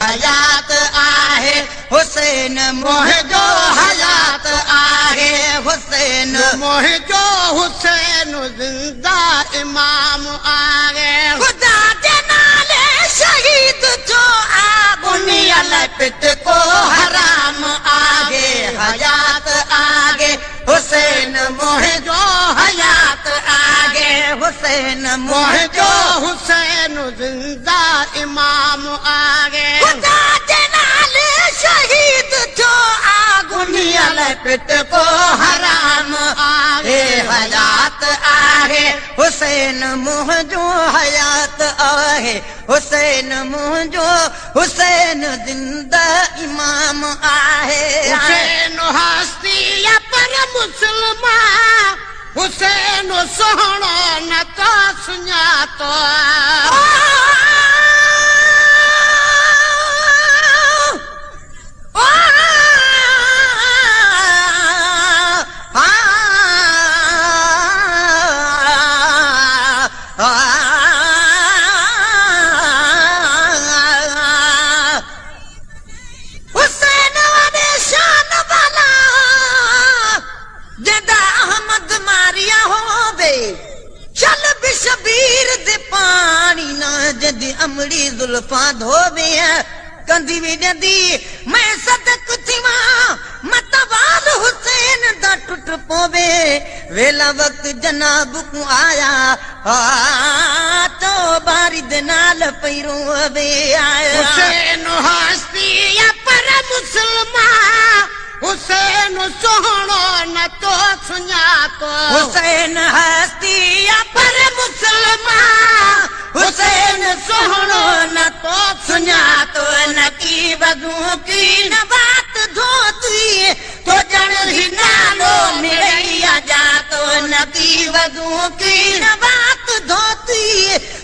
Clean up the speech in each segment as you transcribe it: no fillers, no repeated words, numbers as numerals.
حيات آهي حسين منهنجو حيات آهي حسين منهنجو حسين زنده امام آهي. خدا جي نالي شهيد ٿيو آ بنيء لاء پٽڪو حرام آهي حيات آهي حسين منهنجو حيات آهي حسين منهنجو منهنجو حسين زنده امام آهي. خدا جي نالي شهيد ٿيو آ گنيء لاء پٽڪو حرام آهي حيات آهي حسين منهنجو حيات آهي حسين منهنجو حسين زنده امام آهي. حسين هستي پر مسلمان حسين سهڻو نه تو سڃاتو. حسين وڏي شان والا جنهن احمد ماريا هووي چل به شبير the پاڻي نه جنهن امڙي زلفان ڌووي ڪندي وڄندي مين صدق ٿيوان متوال حسين دا ٽٽ پوي ويلا وقت جناب کو آيا تو باري the نال پئي رووي آيا. حسين هستي پر مسلمان حسين سهڻو نه تو سڃاتو. حسين هستي پر مسلمان حسين سهڻو نه تو سڃاتو. نڪي وضو ڪي نه وات ڌوتي تو ڄڻ هي نالو مڙئي جاتو. نڪي وضو ڪي نه وات ڌوتي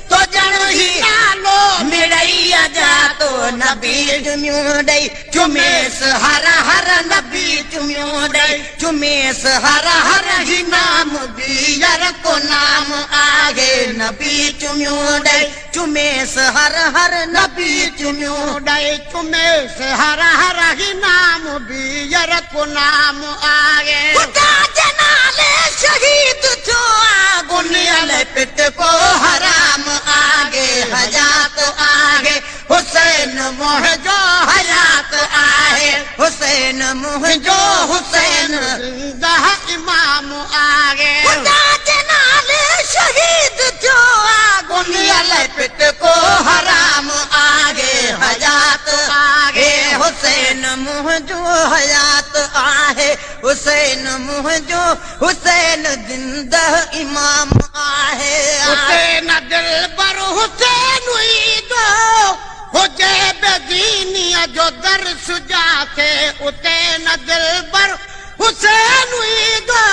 تو ڄڻ هي نالو مڙئي جاتو. نبي چميون ڏئي چميس هر هر نبي چميون ڏئي چميس هر هر هي نام بيئر ڪو نام آهي. نبي چميون ڏئي چميس هر هر نبي چميون ڏئي چميس هر هر هي نام بيئر ڪو نام آهي. خدا جي نالي شهيد ٿيو آ گنيء لاء پٽڪو حرام آهي حيات آهي حسين منهنجو حيات آهي حسين منهنجو حسين زنده امام آهي. خدا جي نالي شهيد ٿيو آ گنيء لاء پٽڪو حرام آهي حيات آهي حسين منهنجو حيات آهي حسين منهنجو حسين زنده امام آهي. حسين دلبر حسين ايندو هجي بيدينيءَ جو درس جاٿي. اتي نه دلبر حسين ايندو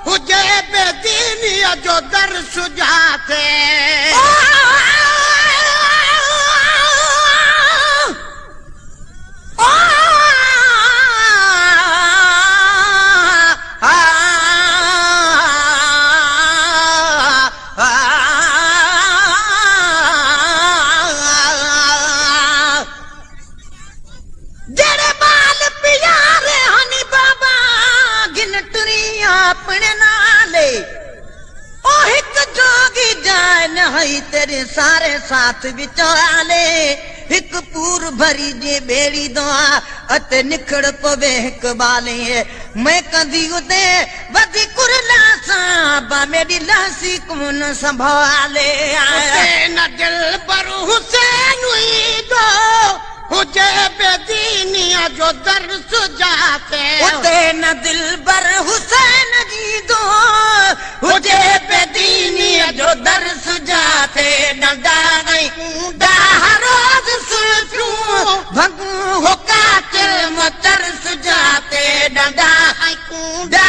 هجي بيدينيءَ جو درس جاٿي. جهڙي بال پياري هني بابا گنٽري اپڻي نالي او هڪ جوڳي جاءِ نه هئي تيري ساري ساٿ وچالي. هڪ پور ڀري جي ٻيڙي دعا اتي نکڙ پوي هڪ بالي مين ڪندي اتي وڌي ڪرلا سان با ميڏي لهسي ڪونه سنڀالي. حسين دلبر حسين ايندو هجي بيدينيءَ جو درس جاٿي. اتي نه دلبر حسين جيندو هجي بيدينيءَ جو درس جاٿي. ڏنڊا ۽ ڪونڊا روز سلفيون ڀنگون هو قاتل مترس جاٿي. ڏنڊا ۽ ڪونڊا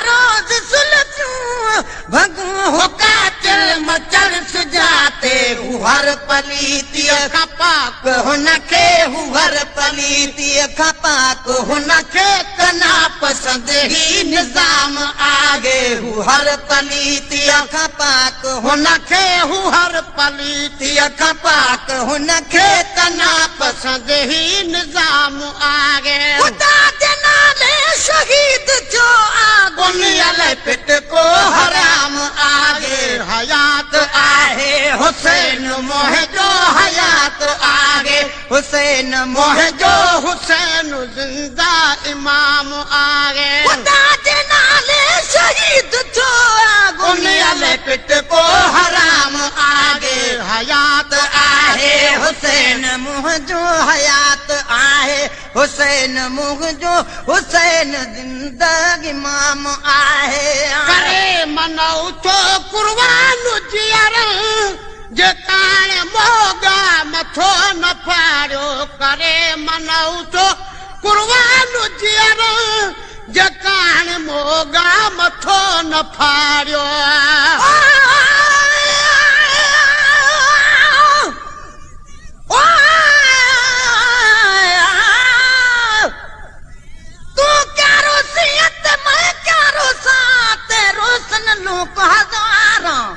روز سلفيون ڀنگون هو قاتل مترس جاٿي. هو هر پليتيءَ کان پاڪ هن کي آگي هو هر پليتيء کان پاڪ هن کي ته ناپسند هي نظام آگي هو هر پليتيء کان پاڪ هن کي هو هر پليتيء کان پاڪ هن کي ته ناپسند هي نظام آگي. خدا جي نالي شهيد ٿيو آ دنيا لئه پٽ ڪو حرام آگي. حيات آهي حسين منهنجو حيات آهي حسين منهنجو حسين زنده امام آهي. خدا جي نالي شهيد ٿيو آ دنيا لئه پٽ ڪو حرام آهي. حيات آهي حسين منهنجو حيات آهي حسين منهنجو حسين زنده امام آهي. ڪري منئو ٿو قربان جيئرن جي ڪاڻ موڳا مٿو نه ڦاڙيو. ڪري منئو ٿو قربان جيئرن جي ڪاڻ موڳا مٿو نه ڦاڙيو. تون ڪيارو سين ته مان ڪيارو سان ته روشن لوڪ هزاران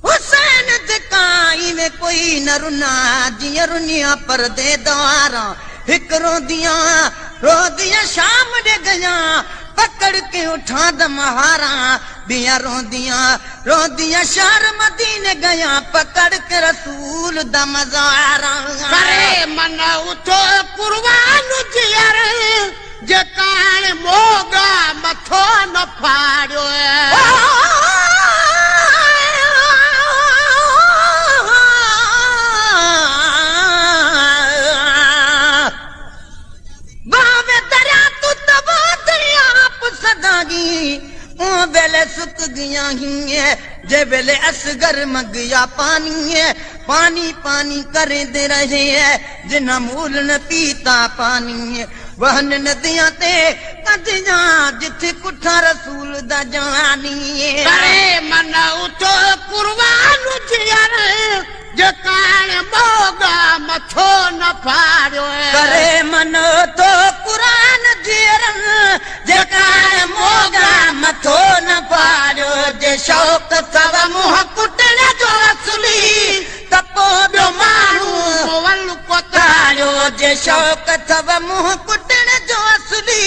حسين جيڪا ايوين ڪوئي نه رنا جيئن رنيا پردي دواران هڪ رونديان رونديان شام ڏي گيان پڪڙ ڪي اٺان دم هاران ٻيان رونديان رونديان شهر مديني گيان پڪڙ ڪي رسول دا مزاران. ڪري منئو ٿو قربان جيئرن جي ڪاڻ موڳا مٿو نه ڦاڙيو. واهه دريا تون ته واڌڙيا پسداگي اون ويلي سڪ گيا هين جي ويلي اصغر منگيا پاني پاني پاني ڪريندي رهي جنهن مول نه پيتا پاني وهن نديان تي ڪڍيان جٿ ڪٺا رسول دا جاني. ڪري منئو ٿو قربان جيئرن جي ڪاڻ موڳا مٿو نه ڦاڙيو. ڪري منئو ٿو قرآن جيئرن جي ڪاڻ موڳا مٿو نه ڦاڙيو. جي شوق اٿو منهن ڪٽڻ جو اصلي ته پوء ٻيو ماڻهو مول ڪوتاڙيو. جي شوق اٿو منهن ڪٽڻ جو اصلي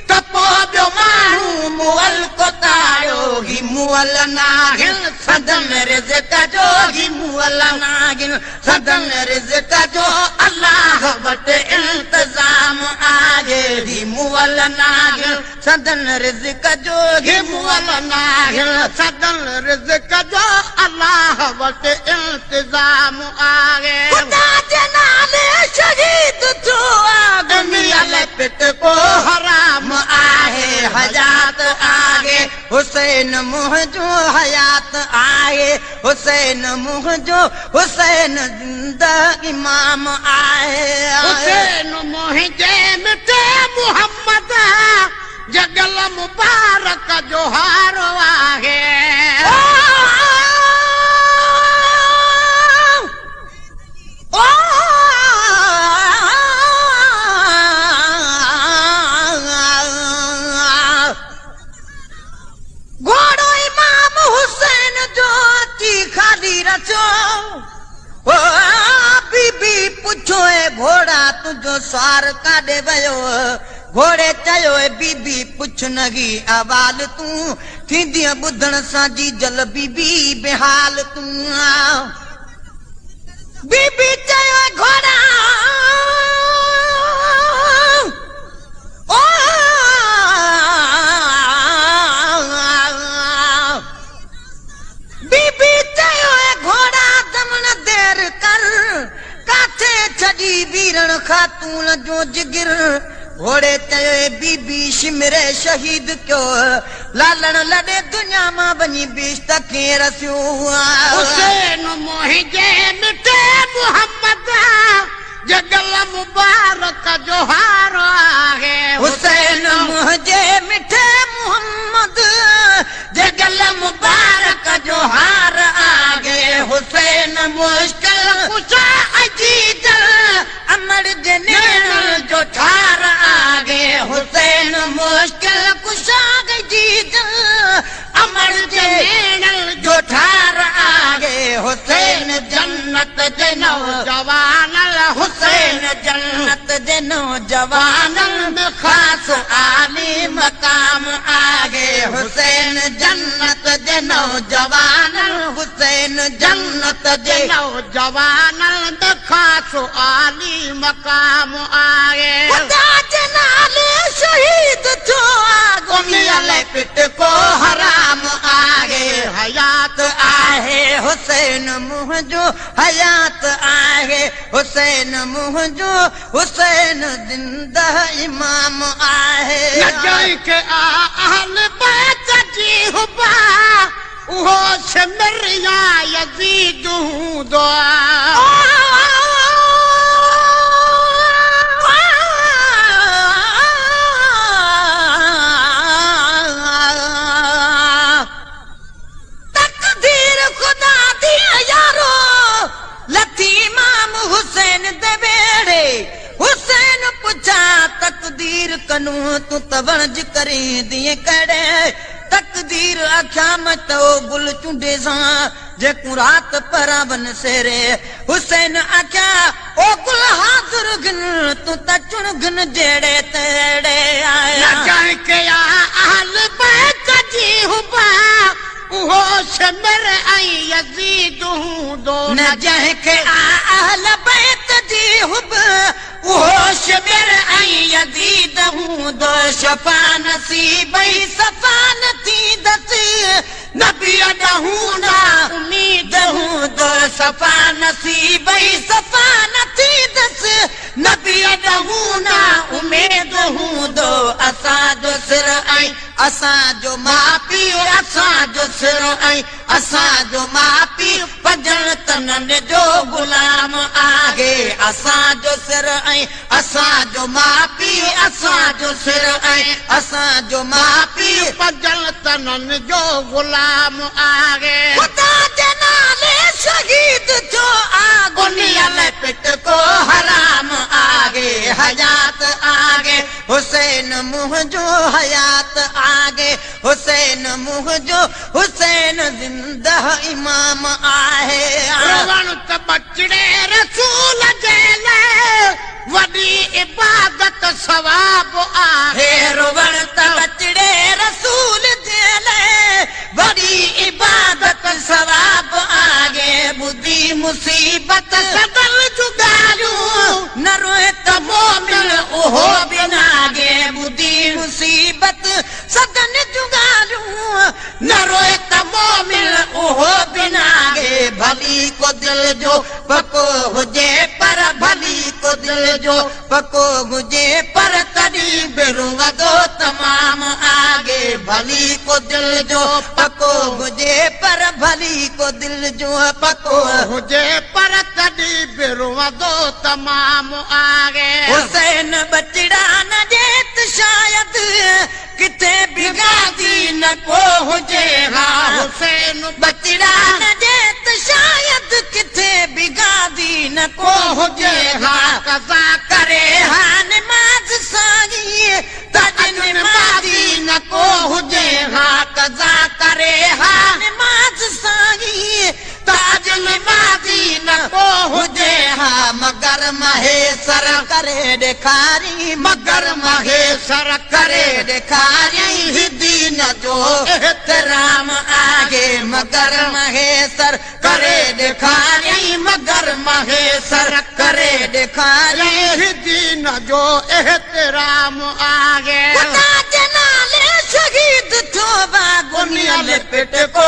ته پوء ٻيو ماڻهو مول ڪوتاڙيو. هي مول ناهن سندن رزق جو، هي مول ناهن سندن رزق جو، الله وٽ انتظام آهي. هي مول ناهن سندن رزق جو، هي مول ناهن سندن رزق جو، الله وٽ انتظام آهي. خدا جي نالي شهيد ٿيو آ دنيا لئه پٽ ڪو حرام آهي. حيات آهي حسين منهنجو حيات آهي حسين منهنجو حسين زنده امام آهي. حسين منهنجي مٺي محمد جي گل مبارڪ جو هار آهي. گهوڙو امام حسين جو اچي خالي رسيو. او بيبي پڇيو اي گهوڙا تنهنجو سوار ڪاڏي ويو؟ گهوڙي چيو اي بيبي پڇ نه هي احوال تون، ٿيندينء ٻڌڻ سان جيجل بيبي بيحال تون. بيبي چيو اي گهوڙا او بيبي چيو اي گهوڙا دم نه دير ڪر، ڪاٿي ڇڏي ويرڻ خاتون جو جگر. گهوڙي چيو اي بيبي شمري شهيد ڪيو، لالڻ لڏي دنيا مان وڃي بهشت کي رسيو. حسين منهنجي مٺي محمد جي گل مبارڪ جو هار آهي. حسين منهنجي مٺي محمد جي گل مبارڪ جو هار آهي. حسين مشڪل ڪشا عزيز جي نيڻن جو ٺار آهي. حسين جنت جي نوجوانن، حسين جنت جي نوجوانن ۾ خاص عالي مقام آهي. حسين جنت جي نوجوانن، حسين جنت جي نوجوانن ۾ خاص عالي مقام آهي. خدا جي نالي شهيد ٿيو آ، گنيل پٽ ڪو حرام آهي. حيات آهي حسين منهنجو، حيات آهي حسين منهنجو، حسين زنده امام آهي. نه جنهن کي آ اهل بيت جي حب، اهو شمر يا يزيد هوندو آ. تقدير خدا the يارو لٿي امام حسين the ويڙهي. حسين پڇا تقدير ڪنون، تون ته وڻج ڪريندينء ڪهڙي؟ تقدير آکيا مان ته او گل چونڊي سان جيڪو رات پراون سيري. حسين آکيا او گل حاضر گن، تون ته چڻ گن جهڙي تهڙي نه آيا. جنهن کي آ اهل بيت جي حب، اهو شمر ۽ يزيد هوندو. نه جنهن کي آ اهل بيت جي حب، اهو شمر ۽ يزيد هوندو. شفا نصيبئي صفا نه ٿيندس، نبي ڏهون نه اميد هوندو. صفا نصيبئي صفا نه ٿيندس، نبي ڏهون نه اميد هوندو. اسان جو سر ۽ اسان جو ماءُ پيءُ، اسان جو سر ۽ اسان جو ماءُ پيءُ پنجن تنن جو غلام آهي. اسان جو سر ۽ اسان جو ماءُ پيءُ، اسان جو سر ۽ اسان جو ماءُ پيءُ پنجن تنن جو غلام آهي. خدا جي نالي شهيد ٿيو آ، گنيل پٽ ڪو حرام آهي. حيات آهي حسين منهنجو، حيات آهي حسين منهنجو، حسين زنده امام آهي. روئڻ ته ٻچڙي رسول جي لاءِ وڏي عبادت ثواب آهي. روئڻ ته ٻچڙي رسول جي لاءِ وڏي عبادت ثواب آهي. ٻڌي مصيبت سدل جون ڳالهيون نه روئي ته مومن اهو به ناهي. ٻڌي مصيبت سدن جون ڳالهيون نه روئي ته مومن اهو به ناهي. ڀلي ڪو دل جو پڪو هجي پر، ڀلي ڪو دل جو پڪو هجي پر تڏهن به روئندو تمام آهي. ڀلي ڪو دل جو پڪو هجي پر، ڀلي ڪو دل جو پڪو هجي پر تڏهن به روئندو تمام آهي. حسين ٻچڙا نه ڏيت شايد ڪٿي به غازي نه ڪو هجي ها. حسين ٻچڙا نه ڏيت شايد ڪٿي به غازي نه ڪو هجي ها. قضا ڪري ها نماز سائين ته اڄ نمازي نه ڪو هجي ها. قضا ڪري ها نماز سائين ته اڄ نمازي نه ڪو هجي ها. مگر مهيسر ڪري ڏيکاري، مگر مهيسر ڪري ڏيکاري دين جو احترام آهي. مگر مهيسر ڪري ڏيکاري، مگر مهيسر ڪري ڏيکاري دين جو احترام آهي. خدا جي نالي شهيد ٿيو آ، گنيل پٽ ڪو